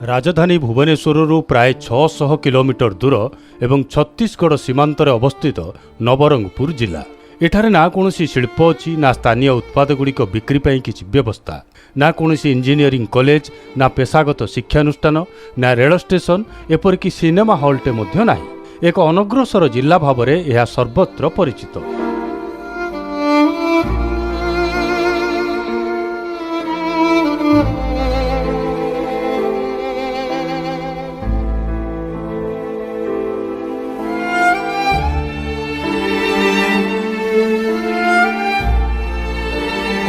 ରାଜଧାନୀ ଭୁବନେଶ୍ୱରରୁ ପ୍ରାୟ 600 କିଲୋମିଟର ଦୂର ଏବଂ ଛତିଶଗଡ଼ ସୀମାନ୍ତରେ ଅବସ୍ଥିତ ନବରଙ୍ଗପୁର ଜିଲ୍ଲା। ଏଠାରେ ନା କୌଣସି ଶିଳ୍ପ ଅଛି, ନା ସ୍ଥାନୀୟ ଉତ୍ପାଦଗୁଡ଼ିକ ବିକ୍ରି ପାଇଁ କିଛି ବ୍ୟବସ୍ଥା, ନା କୌଣସି ଇଞ୍ଜିନିୟରିଂ କଲେଜ, ନା ପେଶାଗତ ଶିକ୍ଷାନୁଷ୍ଠାନ, ନା ରେଳ ଷ୍ଟେସନ, ଏପରିକି ସିନେମା ହଲ୍ଟେ ମଧ୍ୟ ନାହିଁ। ଏକ ଅନଗ୍ରସର ଜିଲ୍ଲା ଭାବରେ ଏହା ସର୍ବତ୍ର ପରିଚିତ।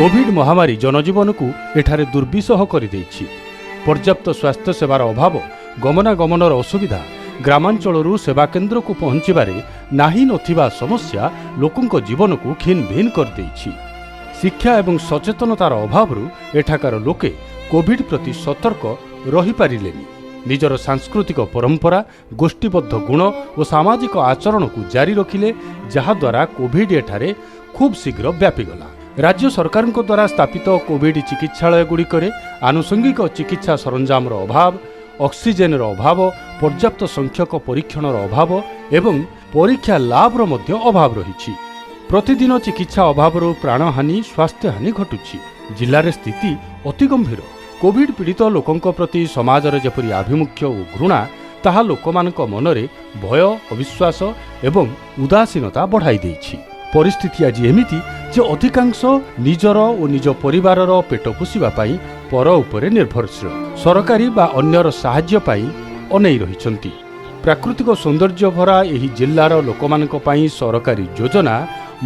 କୋଭିଡ ମହାମାରୀ ଜନଜୀବନକୁ ଏଠାରେ ଦୁର୍ବିସହ କରିଦେଇଛି। ପର୍ଯ୍ୟାପ୍ତ ସ୍ୱାସ୍ଥ୍ୟ ସେବାର ଅଭାବ, ଗମନାଗମନର ଅସୁବିଧା, ଗ୍ରାମାଞ୍ଚଳରୁ ସେବାକେନ୍ଦ୍ରକୁ ପହଞ୍ଚିବାରେ ନାହିଁ ନଥିବା ସମସ୍ୟା ଲୋକଙ୍କ ଜୀବନକୁ ଖିନ୍ ଭିନ୍ କରିଦେଇଛି। ଶିକ୍ଷା ଏବଂ ସଚେତନତାର ଅଭାବରୁ ଏଠାକାର ଲୋକେ କୋଭିଡ ପ୍ରତି ସତର୍କ ରହିପାରିଲେନି। ନିଜର ସାଂସ୍କୃତିକ ପରମ୍ପରା, ଗୋଷ୍ଠୀବଦ୍ଧ ଗୁଣ ଓ ସାମାଜିକ ଆଚରଣକୁ ଜାରି ରଖିଲେ, ଯାହାଦ୍ୱାରା କୋଭିଡ ଏଠାରେ ଖୁବ୍ ଶୀଘ୍ର ବ୍ୟାପିଗଲା। ରାଜ୍ୟ ସରକାରଙ୍କ ଦ୍ୱାରା ସ୍ଥାପିତ କୋଭିଡ ଚିକିତ୍ସାଳୟଗୁଡ଼ିକରେ ଆନୁଷଙ୍ଗିକ ଚିକିତ୍ସା ସରଞ୍ଜାମର ଅଭାବ, ଅକ୍ସିଜେନର ଅଭାବ, ପର୍ଯ୍ୟାପ୍ତ ସଂଖ୍ୟକ ପରୀକ୍ଷଣର ଅଭାବ ଏବଂ ପରୀକ୍ଷା ଲାବ୍ର ମଧ୍ୟ ଅଭାବ ରହିଛି। ପ୍ରତିଦିନ ଚିକିତ୍ସା ଅଭାବରୁ ପ୍ରାଣହାନି, ସ୍ୱାସ୍ଥ୍ୟହାନି ଘଟୁଛି। ଜିଲ୍ଲାରେ ସ୍ଥିତି ଅତି ଗମ୍ଭୀର। କୋଭିଡ ପୀଡ଼ିତ ଲୋକଙ୍କ ପ୍ରତି ସମାଜର ଯେପରି ଆଭିମୁଖ୍ୟ ଓ ଘୃଣା, ତାହା ଲୋକମାନଙ୍କ ମନରେ ଭୟ, ଅବିଶ୍ୱାସ ଏବଂ ଉଦାସୀନତା ବଢ଼ାଇ ଦେଇଛି। ପରିସ୍ଥିତି ଆଜି ଏମିତି ଯେ ଅଧିକାଂଶ ନିଜର ଓ ନିଜ ପରିବାରର ପେଟ ପୋଷିବା ପାଇଁ ପର ଉପରେ ନିର୍ଭରଶୀଳ, ସରକାରୀ ବା ଅନ୍ୟର ସାହାଯ୍ୟ ପାଇଁ ଅନେଇ ରହିଛନ୍ତି। ପ୍ରାକୃତିକ ସୌନ୍ଦର୍ଯ୍ୟ ଭରା ଏହି ଜିଲ୍ଲାର ଲୋକମାନଙ୍କ ପାଇଁ ସରକାରୀ ଯୋଜନା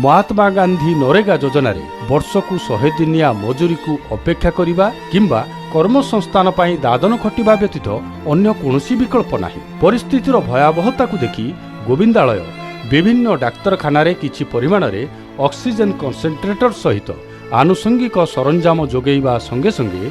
ମହାତ୍ମା ଗାନ୍ଧୀ ନରେଗା ଯୋଜନାରେ ବର୍ଷକୁ 100 ଦିନିଆ ମଜୁରୀକୁ ଅପେକ୍ଷା କରିବା କିମ୍ବା କର୍ମସଂସ୍ଥାନ ପାଇଁ ଦାଦନ ଖଟିବା ବ୍ୟତୀତ ଅନ୍ୟ କୌଣସି ବିକଳ୍ପ ନାହିଁ। ପରିସ୍ଥିତିର ଭୟାବହତାକୁ ଦେଖି ଗୋବିନ୍ଦାଳୟ ବିଭିନ୍ନ ଡାକ୍ତରଖାନାରେ କିଛି ପରିମାଣରେ ଅକ୍ସିଜେନ୍ କନସେନ୍ଟ୍ରେଟର ସହିତ ଆନୁଷଙ୍ଗିକ ସରଞ୍ଜାମ ଯୋଗାଇବା ସଙ୍ଗେ ସଙ୍ଗେ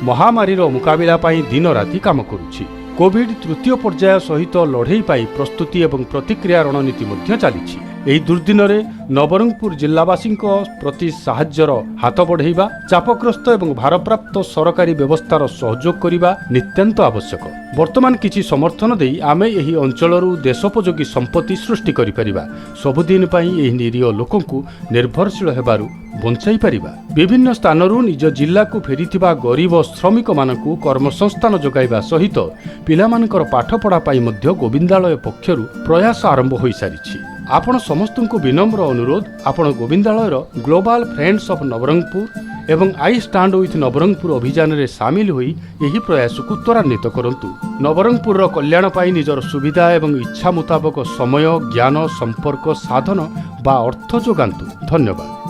ମହାମାରୀର ମୁକାବିଲା ପାଇଁ ଦିନରାତି କାମ କରୁଛି। କୋଭିଡ ତୃତୀୟ ପର୍ଯ୍ୟାୟ ସହିତ ଲଢ଼େଇ ପାଇଁ ପ୍ରସ୍ତୁତି ଏବଂ ପ୍ରତିକ୍ରିୟା ରଣନୀତି ମଧ୍ୟ ଚାଲିଛି। ଏହି ଦୁର୍ଦ୍ଦିନରେ ନବରଙ୍ଗପୁର ଜିଲ୍ଲାବାସୀଙ୍କ ପ୍ରତି ସାହାଯ୍ୟର ହାତ ବଢ଼େଇବା, ଚାପଗ୍ରସ୍ତ ଏବଂ ଭାରପ୍ରାପ୍ତ ସରକାରୀ ବ୍ୟବସ୍ଥାର ସହଯୋଗ କରିବା ନିତ୍ୟାନ୍ତ ଆବଶ୍ୟକ। ବର୍ତ୍ତମାନ କିଛି ସମର୍ଥନ ଦେଇ ଆମେ ଏହି ଅଞ୍ଚଳରୁ ଦେଶୋପଯୋଗୀ ସମ୍ପତ୍ତି ସୃଷ୍ଟି କରିପାରିବା। ସବୁଦିନ ପାଇଁ ଏହି ନିରୀହ ଲୋକଙ୍କୁ ନିର୍ଭରଶୀଳ ହେବାରୁ ବଞ୍ଚାଇ ପାରିବା। ବିଭିନ୍ନ ସ୍ଥାନରୁ ନିଜ ଜିଲ୍ଲାକୁ ଫେରିଥିବା ଗରିବ ଶ୍ରମିକମାନଙ୍କୁ କର୍ମସଂସ୍ଥାନ ଯୋଗାଇବା ସହିତ ପିଲାମାନଙ୍କର ପାଠପଢ଼ା ପାଇଁ ମଧ୍ୟ ଗୋବିନ୍ଦାଳୟ ପକ୍ଷରୁ ପ୍ରୟାସ ଆରମ୍ଭ ହୋଇସାରିଛି। ଆପଣ ସମସ୍ତଙ୍କୁ ବିନମ୍ର ଅନୁରୋଧ, ଆପଣ ଗୋବିନ୍ଦାଳୟର ଗ୍ଲୋବାଲ ଫ୍ରେଣ୍ଡସ୍ ଅଫ୍ ନବରଙ୍ଗପୁର ଏବଂ I stand with Nabarangpur ଅଭିଯାନରେ ସାମିଲ ହୋଇ ଏହି ପ୍ରୟାସକୁ ତ୍ୱରାନ୍ୱିତ କରନ୍ତୁ। ନବରଙ୍ଗପୁରର କଲ୍ୟାଣ ପାଇଁ ନିଜର ସୁବିଧା ଏବଂ ଇଚ୍ଛା ମୁତାବକ ସମୟ, ଜ୍ଞାନ, ସମ୍ପର୍କ, ସାଧନ ବା ଅର୍ଥ ଯୋଗାନ୍ତୁ। ଧନ୍ୟବାଦ।